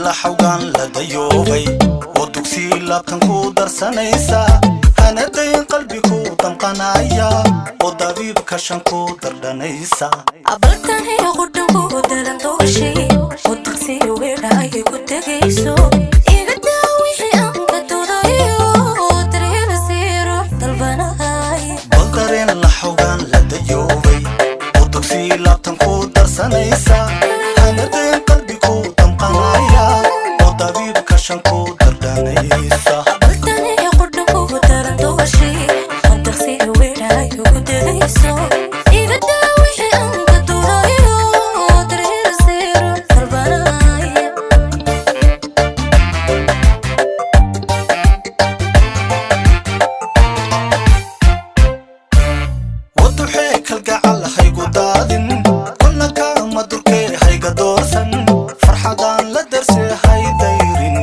Laxawgaan la dayoobay oo dugsii laabtan ku darsanaysa, hanadayn qalbi ku damqanaya oo dabiibka shan ku dardhanaysa. Abaltaniyo qudhanku daran dooshay oo dugsiyo weedha ay ku tegayso, iga daa wixii aan ka doodayo, daryeel sii ruux dalbanay. Bal dareen laxawgaan la dayoobay oo dugsii laabtan ku darsanaysa, hanadayn qalbi ku damqanaya oo dabiibka shan ku dardhanaysa. Abaltaniyo qudhanku daran dooshay oo dugsiyo weedha ay ku tegayso, iga daa wixii aan ka doodayo, daryeel sii ruux dalbanay. Waduxee kalgacal haygu daadin, kolna kaama durkee hayga doorsan, farxadaan la darsee hay dayrin,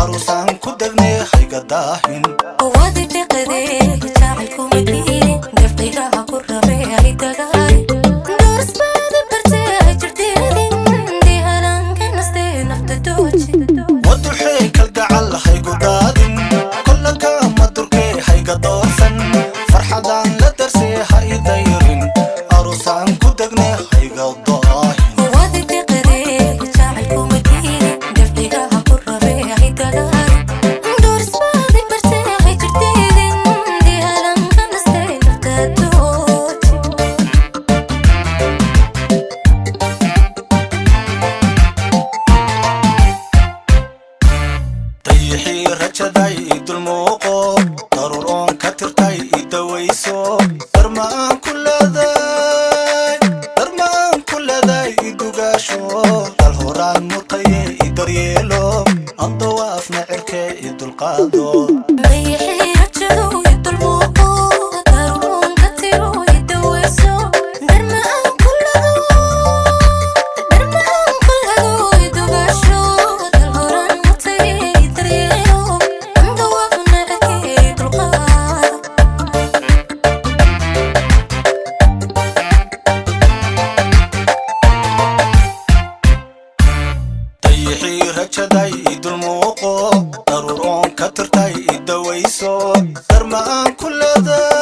aruusaan ku degnee hayga daahin. Wadi deqadee jacaylkuma diidin, defdaygaha ku rabee ay dagaali, doorsbaada bartee ay jirdeedin, dihalanka nastee nafta dooji. Waduxee kalgacal haygu daadin, kolna kaama durkee hayga doorsan, farxadaan la darsee hay dayrin, aruusaan ku degnee hayga daahin. Wadi deqadee jacaylkuma diidin, defdaygaha ku rabee ay dagaali, doorsbaada bartee ay jirdeedin, dihalanka nastee nafta dooji. Dayixii rajaday i dulmuuqo, daruur oon ka tirtay i dawayso, darma aan ku leeday, darma aan ku leeday i dugaasho, dal horaan mutaye i daryeelo, andawaafna cirkee i dulqaado. Dayaxii rajadu i dulmuuqo, daruun ka tiro i dawayso, darma aan ku lado, darma aan ku lado i dugasho, dal horan mutay i daryeelo, andawaafna cirkee i dulqaado. Dayixii rajaday i dulmuuqo, daruur oon ka tirtay i dawayso, darma aan ku leeday.